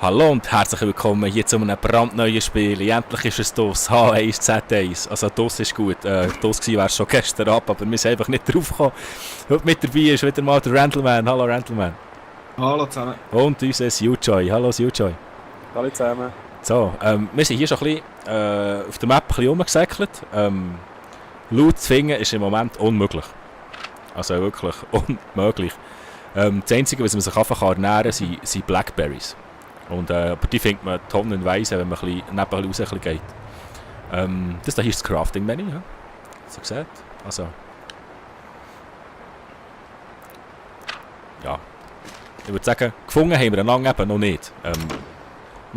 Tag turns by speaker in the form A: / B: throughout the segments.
A: Hallo und herzlich willkommen hier zu einem brandneuen Spiel. Endlich ist es DOS, H1Z1. Also DOS ist gut, DOS gewesen wäre es schon gestern ab, aber wir sind einfach nicht drauf gekommen. Heute mit dabei ist wieder mal der Randleman. Hallo Randleman.
B: Hallo zusammen.
A: Und unser Sujoy. Hallo Sujoy.
C: Hallo zusammen.
A: So, wir sind hier schon ein bisschen auf der Map ein bisschen rumgesäckelt. Loot zu finden ist im Moment unmöglich. Also wirklich unmöglich. Das Einzige, was man sich einfach ernähren kann, sind Blackberries. Und, aber die findet man tonnenweise, wenn man ein bisschen neben raus geht. Das hier ist das Crafting-Menü, ja? So gesagt. Also. Ja. Ich würde sagen, gefunden haben wir einander eben noch nicht. Wir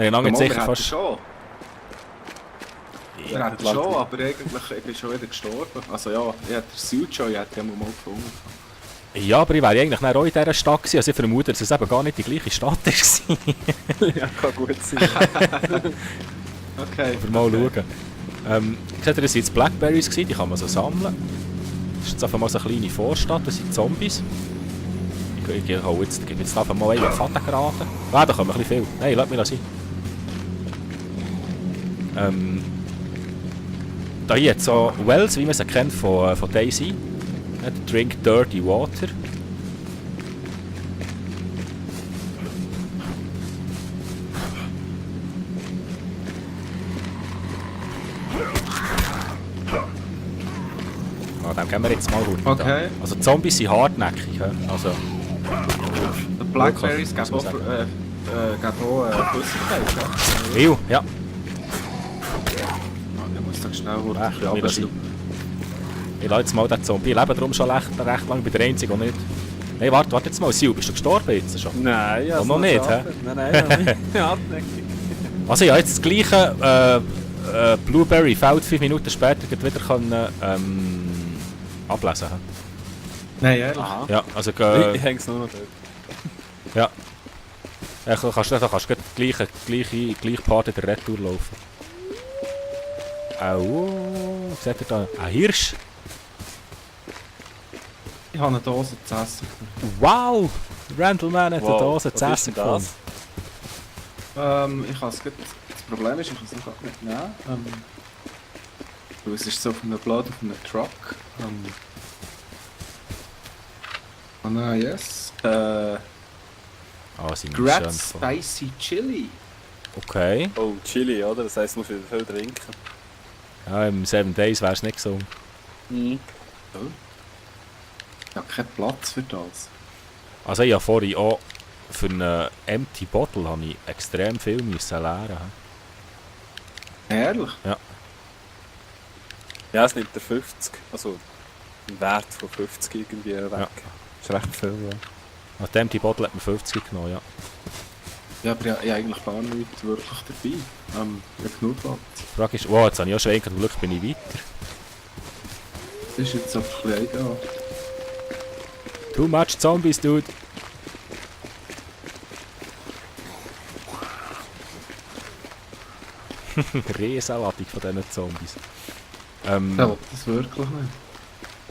A: haben einander sicher fast...
B: Schon. Wir hätten schon, aber eigentlich ich bin schon wieder gestorben. Also ja, der Sujoy hat ja mal gefunden.
A: Ja, aber ich wäre eigentlich auch in dieser Stadt gewesen. Also ich vermute, dass es eben gar nicht die gleiche Stadt war.
C: Ja, kann gut sein.
B: Okay.
A: Aber mal schauen. Seht ihr, das waren jetzt Blackberries, die kann man so sammeln. Das ist jetzt einfach mal so eine kleine Vorstadt, das sind Zombies. Ich gebe jetzt einfach mal einen Faden geraten. Ah, da kommen ein bisschen viel. Nein, lass mich das sein. Da hier jetzt so Wells, wie man sie kennt von Daisy. Drink dirty water. Dem gehen wir jetzt mal runter.
B: Okay.
A: Also Zombies sind hartnäckig. Also,
B: Die Blackberries geben auch Flüssigkeit,
A: ja. Ja.
B: Ich muss dann schnell
A: Ich lasse jetzt mal den Zombie. Ich lebe darum schon recht lang. Ich bin der Einzige, der nicht... Nein, warte jetzt mal. Sil, bist du gestorben jetzt schon?
C: Nein, ja.
A: Noch nicht, hä?
C: Nein, noch nicht. Hartnäckig.
A: Also ja, jetzt das gleiche Blueberry-Feld 5 Minuten später wieder können, ablesen.
B: Nein, ehrlich?
C: Aha.
A: Ja, also...
C: Ich hänge es nur noch dort.
A: Ja. Ja, kannst du gleich Part in der Retour laufen. Au, seht ihr da? Ein Hirsch.
B: Ich habe eine Dose zu essen.
A: Wow! Randleman hat eine Dose zu
C: was
A: essen
C: ist denn das?
B: gefunden. Ich kann es gut. Das Problem ist, ich kann es noch nicht nehmen. Es ist so auf einem Blatt auf einem Truck. Oh nein, yes.
A: Sind
B: Grad Spicy Chili.
A: Okay.
C: Oh, Chili, oder? Das heisst, du musst wieder viel trinken.
A: Ja, im 7 Days wäre es nicht so.
C: Mhm.
B: Ich habe keinen Platz für das.
A: Also ich habe vorhin auch für einen Empty Bottle habe ich extrem viel müssen leeren.
B: Ehrlich?
A: Ja.
C: Ja, es nimmt der 50. Also, ein Wert von 50 irgendwie weg.
A: Ja.
C: Das ist recht viel, ja.
A: Nach dem Empty Bottle hat man 50 genommen, ja.
B: Ja, aber ich habe eigentlich gar nichts wirklich dabei. Ich habe genug Platz.
A: Die Frage ist, wow, jetzt habe ich auch schon gedacht, Glück bin ich weiter.
B: Das ist jetzt so ein bisschen egal.
A: Too much Zombies, dude. Riesenladung von diesen Zombies.
B: Ja, das wirklich nicht.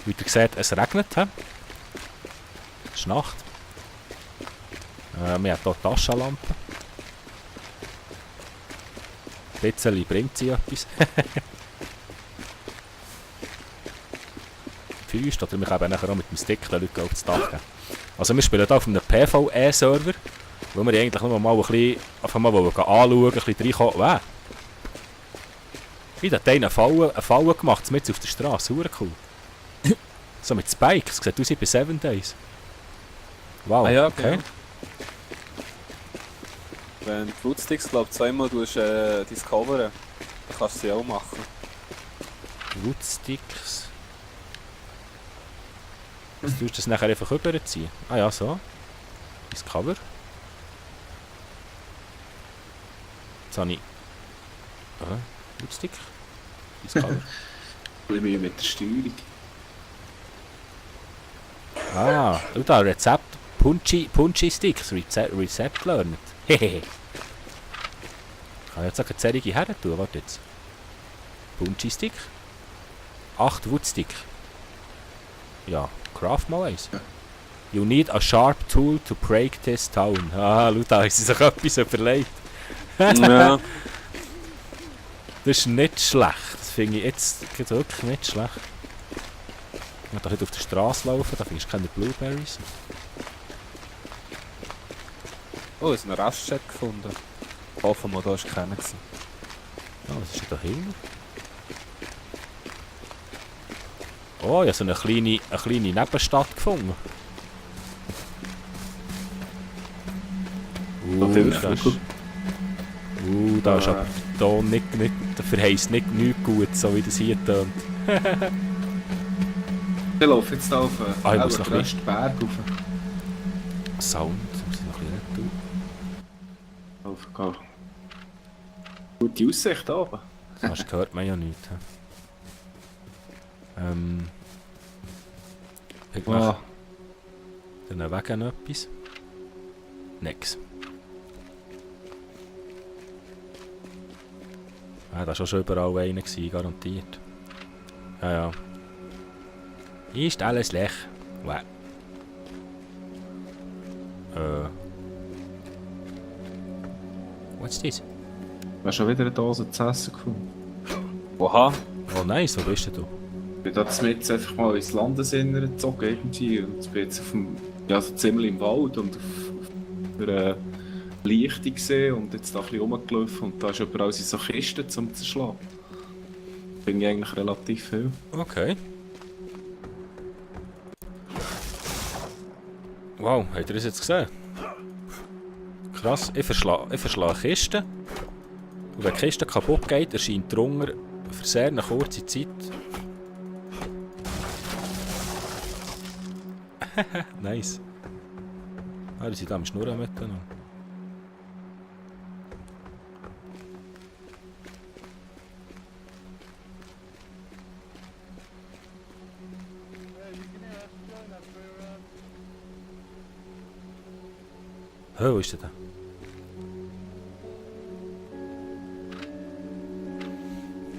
A: Wie ihr seht, es regnet. Es ist Nacht. Wir haben hier Taschenlampen. Ein bisschen bringt sie etwas. Feucht, oder wir können nachher auch mit dem Stick den Leuten auf das Dach geben. Also wir spielen hier auf einem PvE-Server, wo wir eigentlich nur mal ein bisschen anschauen, ein bisschen reinkommen. Wow. Wie hat einer eine Falle gemacht, mit auf der Straße, super cool. So mit Spikes, sieht aus wie bei 7 Days. Wow,
C: Ja,
A: okay.
C: Wenn du Foodsticks, glaube ich, zweimal discoveren, dann kannst du sie auch machen.
A: Woodsticks. Du tust das nachher einfach rüberziehen. Ah ja, so. Discover. Jetzt habe ich... Woodstick. Discover.
B: Ich bin mit der Steuerung.
A: Ah, schau da, Rezept. Punchy Sticks. Rezept gelernt. Hehehe. Ich kann jetzt auch eine Zerrige her tun, warte jetzt. Punchy Stick. 8 Woodstick. Ja, craft mal eins. You need a sharp tool to break this town. Ah, schau da, haben sie sich etwas überlegt.
C: Ja.
A: Das ist nicht schlecht. Das finde ich jetzt wirklich nicht schlecht. Wenn wir auf der Straße laufen, da findest du keine Blueberries.
C: Oh, es ist ein Raststätte gefunden. Hoffen wir, da war keiner.
A: Oh, was ist denn da hinten? Oh, ich habe so eine kleine Nebenstadt gefunden. Da ist aber da nicht, dafür heisst nicht gut, so wie das hier tönt.
B: Ich laufe jetzt hier auf
A: Ich muss noch
B: den grössten Berg rauf.
A: Sound, muss ich noch ein bisschen
B: Aufgehen. Gute Aussicht da oben.
A: Sonst hört man ja nichts. Ich mache den Weg noch etwas. Nix. Ah, da war schon überall einer, garantiert. Ja. Ist alles leer. Wow. What's this?
B: Du hast schon wieder eine Dose zu essen gefunden.
C: Oha.
A: Oh nice, wo bist du?
B: Ich bin da jetzt einfach mal ins Landesinnere gezogen irgendwie und ich bin jetzt auf dem, ja, so ziemlich im Wald und auf einer Lichte gesehen und jetzt da ein bisschen rumgelaufen und da ist überall so Kisten zum Zerschlagen. Finde ich eigentlich relativ viel.
A: Okay. Wow, habt ihr das jetzt gesehen? Krass, ich verschlage Kisten. Und wenn die Kiste kaputt geht, erscheint drunter für sehr eine kurze Zeit. Nice. Ah, die sind da am Schnurren miteinander. Hä, wo ist der da?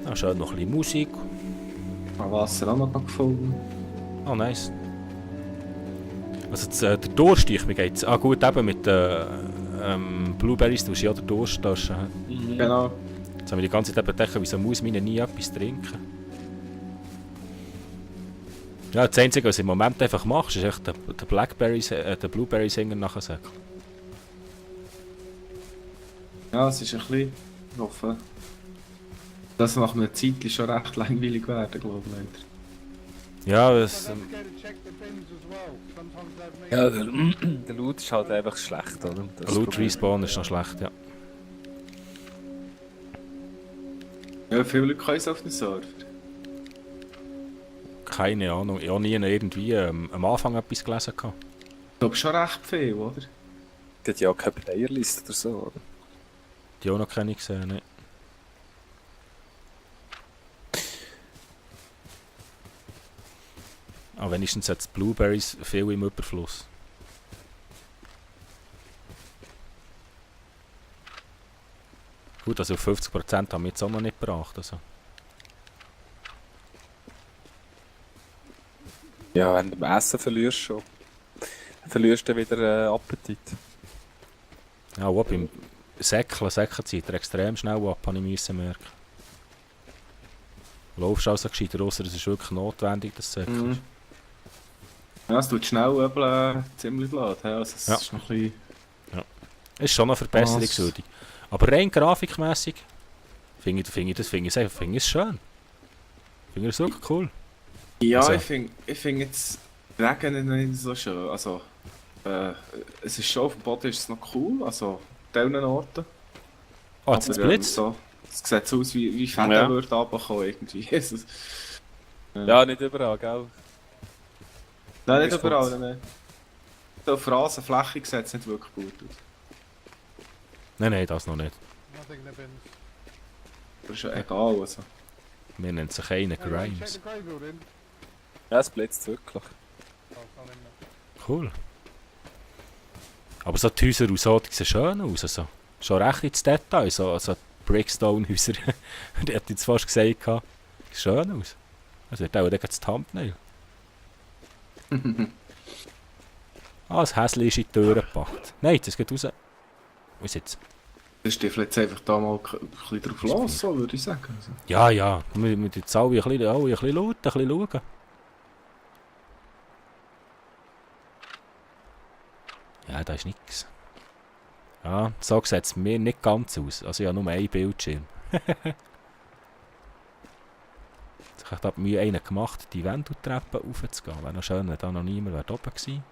A: Ah, schön noch ein bisschen Musik.
B: An Wasser auch noch gefunden.
A: Oh, nice. Also der Durst, mir geht's. Ah gut, eben mit den Blueberries, du hast ja den Durst.
B: Genau.
A: Jetzt haben wir die ganze Zeit gedacht, wieso muss man nie etwas trinken? Ja, das Einzige, was du im Moment einfach machst, ist echt den Blueberry-Singer nachher sagen.
B: Ja, es ist ein bisschen, ich hoffe, dass nach einer Zeit schon recht langweilig werden, glaube ich, leider.
A: Ja, es,
C: Ja, der Loot ist halt einfach schlecht, oder? Das
A: Loot
C: Problem.
A: Respawn ist noch schlecht, ja.
B: Ja, viele Leute können es auf den Server.
A: Keine Ahnung, ich habe nie irgendwie am Anfang etwas gelesen.
B: Ich glaube schon recht viel, oder?
C: Die hat ja auch keine Playerlist oder so, oder?
A: Die auch noch keine gesehen, ne? Aber wenigstens hat es Blueberries viel im Überfluss. Gut, also 50% haben wir jetzt auch noch nicht gebracht. Also.
C: Ja, wenn du beim Essen verlierst schon. Dann verlierst du wieder Appetit.
A: Ja, auch beim Säckeln zieht er extrem schnell ab, habe ich müssen merken. Du laufst also gescheiter raus, es ist wirklich notwendig, dass du säckelst.
B: Mhm. Ja, es tut schnell übel ziemlich blöd. Ja, also es
A: Ja.
B: ist noch ein bisschen...
A: Ist schon noch verbesserungswürdig. Aber rein grafikmässig finde ich es schön. Finde ich es wirklich cool.
B: Ja,
A: Also.
B: ich find jetzt Regen nicht so schön. Also, es ist schon, auf dem Boden ist es noch cool, also an diesen Orten.
A: Ah, jetzt ist es blitzt.
B: So, es sieht so aus, wie Fäden
C: Ja.
B: würde runterkommen irgendwie. Jesus.
C: Ja, nicht überall, gell?
B: Nein, nicht
C: Ist
B: überall.
C: gut.
B: Nein. So auf Rasenfläche sieht es nicht wirklich gut aus.
A: Nein, das noch nicht.
B: Aber ist ja egal. Also.
A: Wir nennen sich einen Grimes.
C: Ja, es blitzt wirklich.
A: Cool. Aber so die Häuser aus so, die sehen schön aus. Also, schon recht ins Detail. So Brickstone-Häuser. Die hat jetzt fast gesagt, sieht schön aus. Also wird auch das Thumbnail. Ah, das Häschen ist in die Tür gepackt. Nein, das geht raus. Wo ist jetzt?
B: Der Stiefel jetzt einfach da mal ein bisschen drauf los, so würde ich sagen. Also.
A: Ja, ja. Wir müssen jetzt alle ein bisschen lauten, ein bisschen schauen. Ja, da ist nichts. Ja, so sieht es mir nicht ganz aus. Also ich habe nur einen Bildschirm. Ich habe bei mir einen gemacht, die Wendeltreppe raufzugehen. Wäre noch schön, wenn da noch niemand oben gewesen.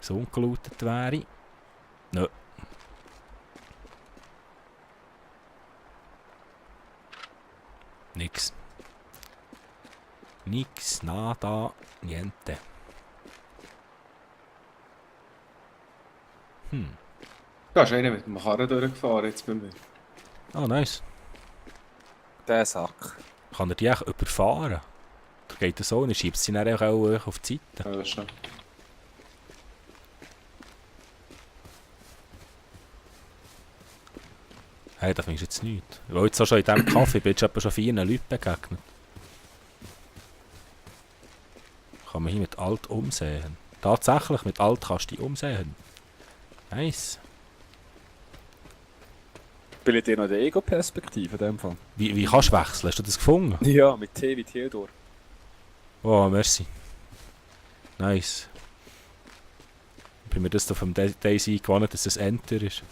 A: So ungelootet wäre. Nö. Nix. Nix, nada, niente.
B: Da ist einer mit dem Karren durchgefahren jetzt bei mir.
A: Ah, nice.
C: Der Sack.
A: Kann er die echt überfahren? Da geht er so und er schiebt sie dann auch auf die Seite.
B: Ja, das schon.
A: Hey, da findest du jetzt nichts. Weil jetzt auch schon in diesem Kaffee bist du etwa schon 4 Leuten begegnet. Kann man hier mit Alt umsehen. Tatsächlich, mit Alt kannst du dich umsehen. Nice.
C: Bildet ihr noch die Ego-Perspektive in dem Fall?
A: Wie kannst du wechseln? Hast du das gefunden?
C: Ja, mit T wie Theodor.
A: Oh, merci. Nice. Ich bin mir das auf dem Daisy gewohnt, dass das Enter ist.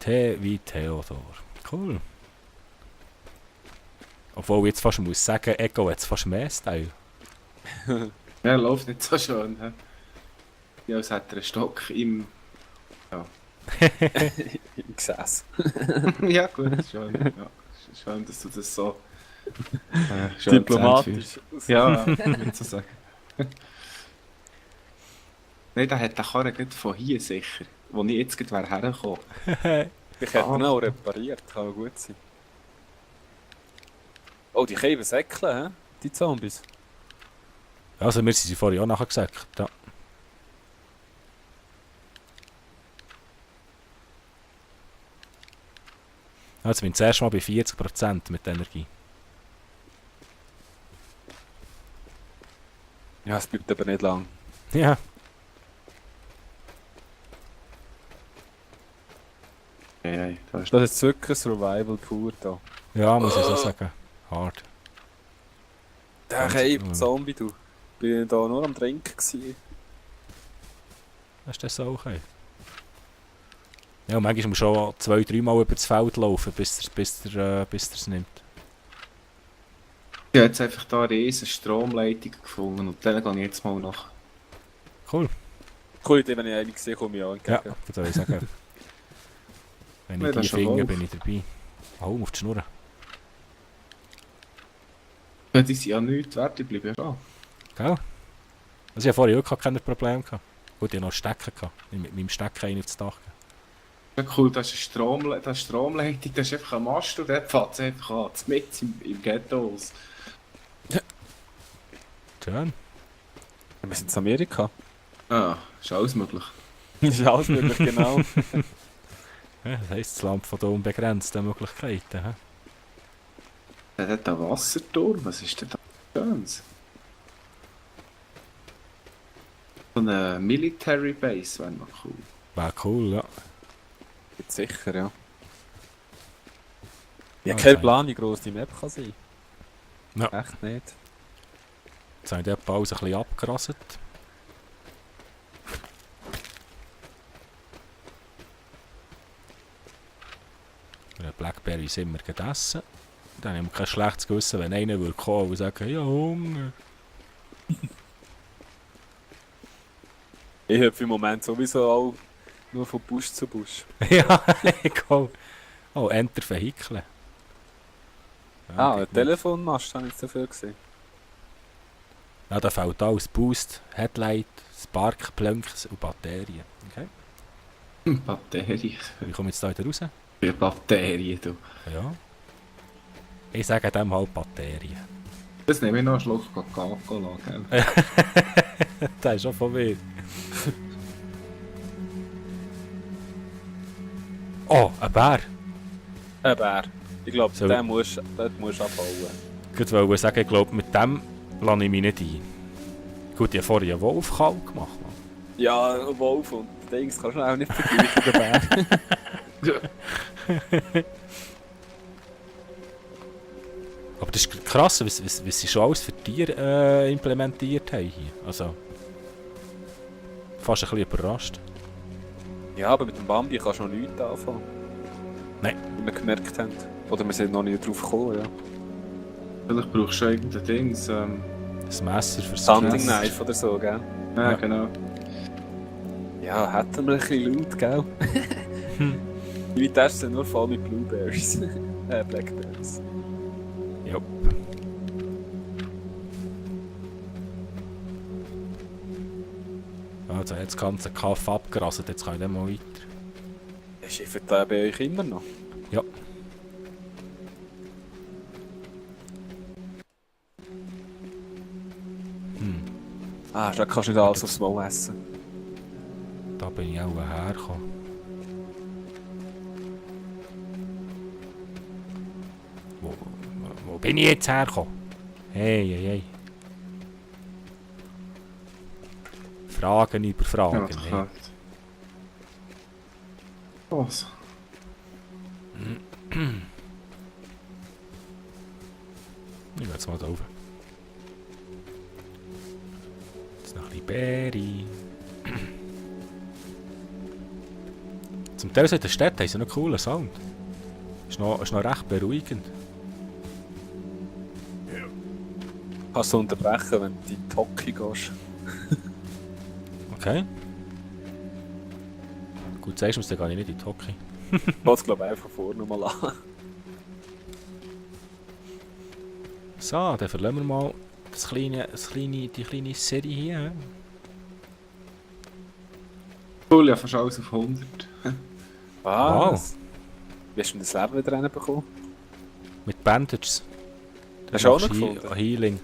A: T wie Theodor. Cool. Obwohl ich jetzt fast muss sagen, Ego hat jetzt fast mehr Style.
B: Ja, läuft nicht so schön. He? Ja, als hätte er einen Stock im... Ja.
C: Im Gesäß.
B: Ja, gut, schön. Ja. Schön, dass du das so... schön
C: Diplomatisch.
B: Ja, würde ich so sagen. Nein, der hat den Karren gerade von hier sicher, wo ich jetzt gerade hergekommen wäre.
C: Ich hätte ihn auch repariert, kann auch gut sein. Oh, die können eben säckeln, hä? Die Zombies.
A: Also wir sind sie vorher auch nachher gesagt. Ja. Jetzt bin ich zuerst mal bei 40% mit der Energie.
C: Ja, es bleibt aber nicht lang.
A: Ja.
B: Nein, das ist...
C: Das ist wirklich Survival pur da.
A: Ja, muss ich so sagen. Hart.
C: Der Cape Zombie, du. Bin da nur am Trinken gsi.
A: Hast du das auch okay? Ja, manchmal muss man schon 2-3 Mal über das Feld laufen, bis er es nimmt.
B: Ich habe jetzt einfach da eine riesen Stromleitung gefunden und dann gehe ich jetzt mal nach.
A: Cool.
C: Cool Idee, wenn ich eine sehe, komme ich auch
A: Ja,
C: entgegen.
A: das soll ich sagen. Wenn
B: Ja,
A: ich
B: das
A: die
B: ist schon
A: finde,
B: Wolf.
A: bin ich dabei. Hau auf die Schnur.
B: Ja, die sind ja nichts wert, die bleiben ja da.
A: Gell? Also ich hatte vorher auch keine Probleme gehabt. Gut, ich hatte noch Stecker gehabt. Mit meinem Stecker rein aufs Dach.
B: Ja cool, das ist eine Stromleitung, das ist einfach ein Mast und dort fährt es einfach an, mit im Ghetto aus.
A: Schön.
C: Wir sind in Amerika.
B: Ah, ist alles möglich.
C: Das ist alles möglich, genau.
A: Ja, das heisst, das Land von den unbegrenzten Möglichkeiten. He?
B: Der hat einen Wasserturm, was ist denn da Schönes? So eine Military Base wäre noch cool.
A: Wäre cool, ja.
C: Jetzt sicher, ja. Ich
A: Ja,
C: habe keine
A: das
C: Plan, wie gross die Map kann sein.
A: Ja.
C: Echt nicht.
A: Jetzt habe ich die alles ein bisschen abgerasselt. Wir haben Blackberries immer gegessen. Dann haben wir kein schlechtes Gewissen, wenn einer würde kommen und sagen, ja, Hunger.
C: Ich habe im Moment sowieso auch nur von Busch zu Busch.
A: Ja, cool. Oh, Enter verhickeln. Ja,
C: Ein Telefonmast habe ich jetzt dafür gesehen.
A: Ja, da fällt alles. Boost, Headlight, Spark, Plunks und Batterien. Okay.
B: Batterien.
A: Wie komme ich jetzt da wieder raus?
B: Für Batterien, du.
A: Ja. Ich sage dem halt Batterien.
B: Das nehme ich noch einen Schluck Coca-Cola, gell?
A: Das ist schon von mir. Oh, ein Bär.
C: Ein Bär. Ich glaube,
A: So.
C: den musst du abbauen.
A: Ich wollte sagen, ich glaube, mit dem lasse ich mich nicht ein. Gut, ich habe vorher einen Wolf kalt gemacht. Man.
C: Ja, ein Wolf und Dings kannst du auch nicht vergleichen, der Bär.
A: Aber das ist krass, was sie schon alles für Tiere implementiert haben hier. Also... Fast ein bisschen überrascht.
C: Ja, aber mit dem Bambi kannst du noch nichts anfangen.
A: Nein.
C: Wie wir gemerkt haben. Oder wir sind noch nicht drauf gekommen, ja.
B: Vielleicht brauchst du irgendein Dings.
A: Das Messer fürs
C: Hunting
A: Fressen.
C: Knife oder so, gell?
B: Ja,
A: Ja.
B: genau.
C: Ja, hätten wir ein bisschen Loot, gell? Die Tasche sind nur voll mit Blueberries. Blackberries.
A: Ja. Also jetzt das ganze Kaff abgerasselt, jetzt kann ich dann mal weiter.
C: Ja, schifft da bei euch immer noch?
A: Ja.
C: Ah, da kannst du nicht alles aufs Maul essen.
A: Da bin ich auch hergekommen. Wo bin ich jetzt hergekommen? Hey, hey, hey. Fragen über
B: Ja,
A: Fragen.
B: das
A: hey.
B: kann. Was?
A: Ich gehe jetzt mal da rauf. Jetzt noch ein bisschen Berry. Zum Teil so in der Stadt haben sie noch einen coolen Sound. Ist noch recht beruhigend.
C: Kannst du unterbrechen, wenn du in die Toki gehst.
A: Okay. Gut, sagst du mir, dann gehe ich nicht in die Hockey.
C: Ich wollte es, glaube ich, einfach vorne mal an.
A: So, dann verlassen wir mal die kleine Serie hier.
B: Cool, ja, fast alles auf 100.
C: Was? Wie hast du denn das Leben wieder reinbekommen?
A: Mit Bandages.
C: Hast du auch
A: machst
C: noch gefunden?
A: Healing.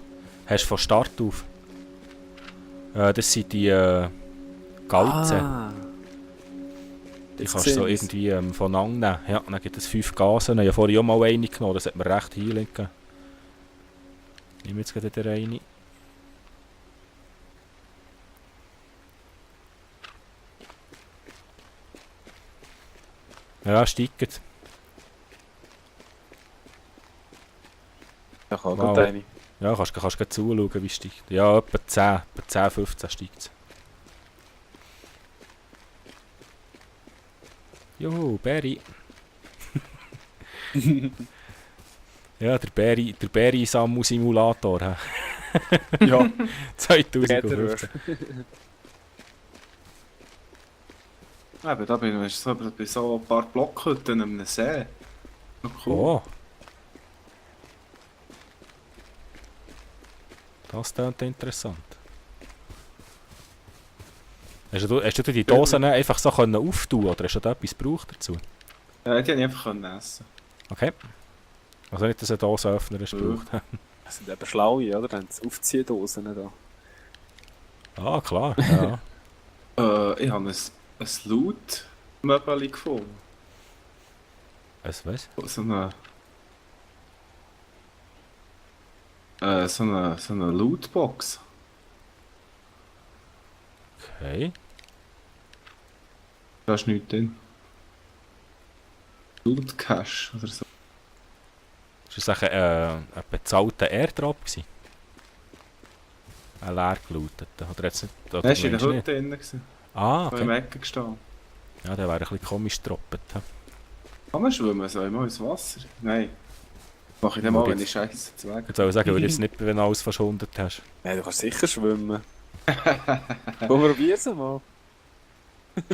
A: Hast du von Start auf. Das sind die Galzen.
C: Ah.
A: Die
C: Jetzt
A: kannst du so
C: sehe ich's.
A: irgendwie voneinander nehmen. Ja, dann gibt es 5 Gasen. Ich habe vorhin auch mal eine genommen, das hat mir recht Healing gegeben. Ich nehme jetzt gerade wieder eine. Ja, steigt.
C: Da kann
A: Wow.
C: gut eine.
A: Ja, kannst gleich zuschauen, wie es steigt. Ja, etwa 10, 15 steigt es. Juhu, Berry. Ja, der Berry-Sammu-Simulator. hä?
C: Ja,
A: 2015.
B: Eben, da bin ich so, bei so ein paar Blockhütten an einem See. Noch cool.
A: Oh. Das klingt interessant. Hast du die Dosen einfach so können auftun oder hast du da etwas gebraucht dazu?
B: Ja, die habe ich einfach essen.
A: Okay. Also nicht, dass du eine Dosenöffner hast gebraucht.
C: das sind eben schlaue, oder? Dann haben Aufziehdosen da.
A: Ah, klar. Ja.
B: Ich habe ein Loot-Möbel gefunden.
A: Was?
B: So eine Lootbox.
A: Okay.
B: Da ist nichts drin. Loot Cache oder so.
A: Ist das ein bezahlter Airdrop gewesen? Ein leer gelooteter? Oder jetzt nicht? Oder
B: Nein, ist in der
A: meinst du
B: Hütte
A: nicht?
B: drin. Gewesen.
A: Ah,
B: Okay. Im
A: okay.
B: Ecke gestanden.
A: Ja, der wäre ein bisschen komisch getroppt. hä?
B: Kann man schwimmen? Soll ich mal ins Wasser? Nein. Mach ich dann mal, wenn ich Scheiße zu weg.
A: Ich soll sagen, weil du jetzt nicht, wenn du alles verschwunden hast.
C: Nein, du kannst sicher schwimmen. Probier's mal.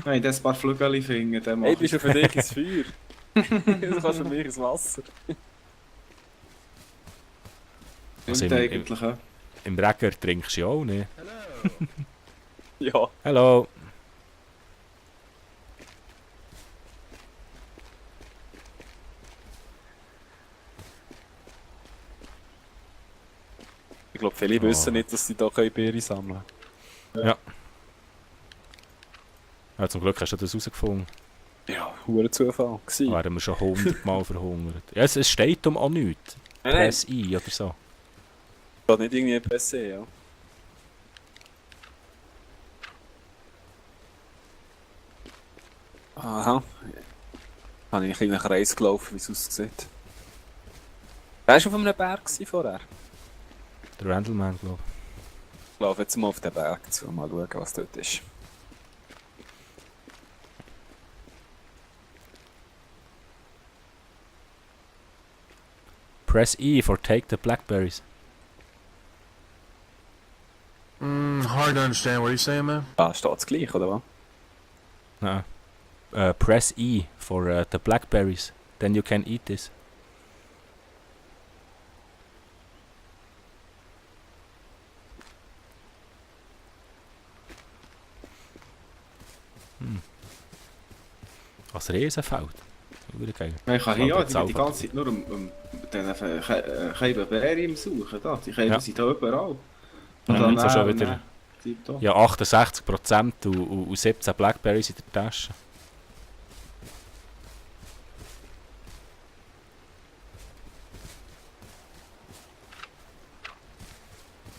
B: Nein, das ein paar Flügel finden, dann mach
C: Hey,
B: ich.
C: bist du für dich ins Feuer? Du kannst für mich ins Wasser.
A: Also
B: Stimmt eigentlich auch.
A: Im Regen trinkst du ja auch nicht.
C: Ja.
A: Hallo.
C: Ich glaube, viele wissen nicht, dass sie da Beeren sammeln können.
A: Ja, zum Glück hast du das herausgefunden.
C: Ja, hoher Zufall.
A: Da wären wir schon 100-mal verhungert. Ja, es steht um auch nichts.
C: Nein,
A: Press ein oder so.
C: das nicht irgendwie PC, ja. Aha. Habe ich einen kleinen Kreis gelaufen, wie es aussieht. Warst du auf einem Berg vorher?
A: Der Randleman, glaube
C: Ich laufe jetzt mal auf den Berg zu, mal schauen, was dort ist.
A: ich. Press E for take the blackberries.
D: Hard to understand. What are you saying, man?
C: Ah, steht es gleich, oder was?
A: Nein. Press E for the blackberries. Then you can eat this. Als Riesenfeld. Geil.
B: Ich kann hier
A: Fällt
B: ja
A: jetzt
B: die
A: auf.
B: ganze Zeit nur diesen Käbenberry suchen. Da. Die Käben
A: Ja.
B: sind da überall.
A: Ja, jetzt auch schon wieder.
B: Tipptopp.
A: Ja, 68% und 17 Blackberries in der Tasche.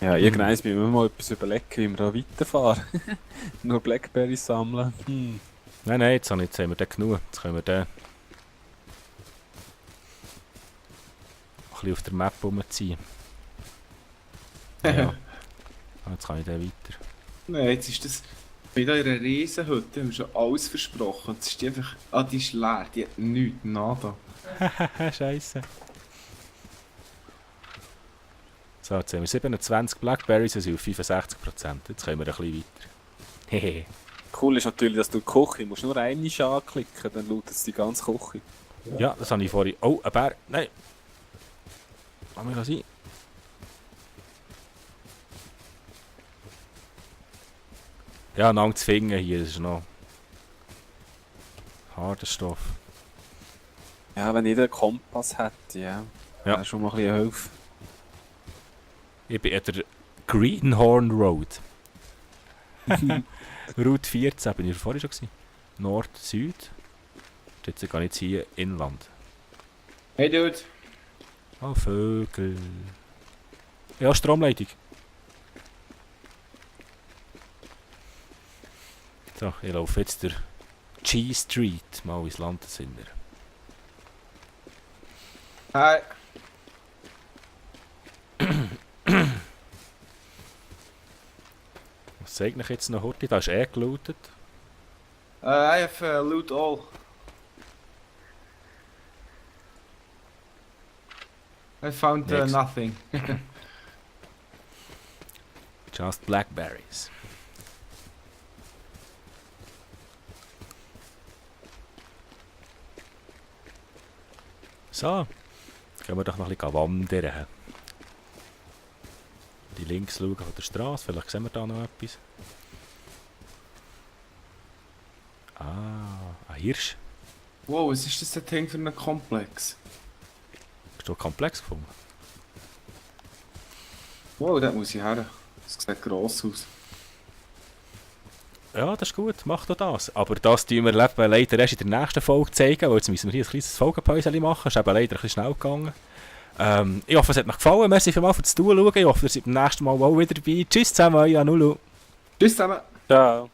C: Ja, irgendwann müssen wir mal etwas überlegen, wie wir da weiterfahren. Nur Blackberries sammeln.
A: Nein, jetzt haben wir den genug. Jetzt können wir den ein bisschen auf der Map rumziehen. Ja. Jetzt kann ich den weiter.
B: Nein, jetzt ist das... Bei da in einer Riesenhütte haben wir schon alles versprochen. Jetzt ist die einfach... Ah, die ist leer. Die hat nichts. Nada.
A: Scheiße. So, jetzt haben wir 27 Blackberries, also auf 65%. Jetzt können wir ein bisschen weiter. Hehe.
C: Cool ist natürlich, dass du die Küche musst nur einmal anklicken, dann lautet es die ganze Küche.
A: Ja, das habe ich vorhin. Oh, ein Bär. Nein. Lass mich sein. Ja, lang zu finden hier, das ist noch harter Stoff.
C: Ja, wenn jeder einen Kompass hätte, ja.
A: Ja.
C: Wäre schon mal ein bisschen Hilfe.
A: Ich bin an der Greenhorn Road. Route 14, bin ich vorhin schon gewesen. Nord, Süd. Jetzt gehe ich jetzt hier Inland.
B: Hey, Dude.
A: Oh, Vögel. Ja, Stromleitung. So, ich laufe jetzt der G Street mal ins Landesinnere.
B: Hi.
A: Was zeigt euch jetzt noch heute? Da ist gelootet.
B: I have loot all. I found
A: Nix.
B: nothing.
A: Just Blackberries. So, jetzt gehen wir doch noch ein bisschen wandern. Die links schauen von der Straße, vielleicht sehen wir da noch etwas. Ah, ein Hirsch.
B: Wow, was ist das denn Ding für ein Komplex?
A: Hast du einen Komplex gefunden?
B: Wow, da muss ich her. Das sieht gross aus.
A: Ja, das ist gut, mach doch das. Aber das tun wir leider erst in der nächsten Folge zeigen, weil jetzt müssen wir hier ein kleines Folgenpäuschen machen. Es ist eben leider ein bisschen schnell gegangen. Ich hoffe, es hat euch gefallen. Merci vielmals fürs Zuschauen. Ich hoffe, ihr seid beim nächsten Mal auch wieder dabei. Tschüss zusammen, euer Nulu.
B: Tschüss zusammen.
C: Ciao.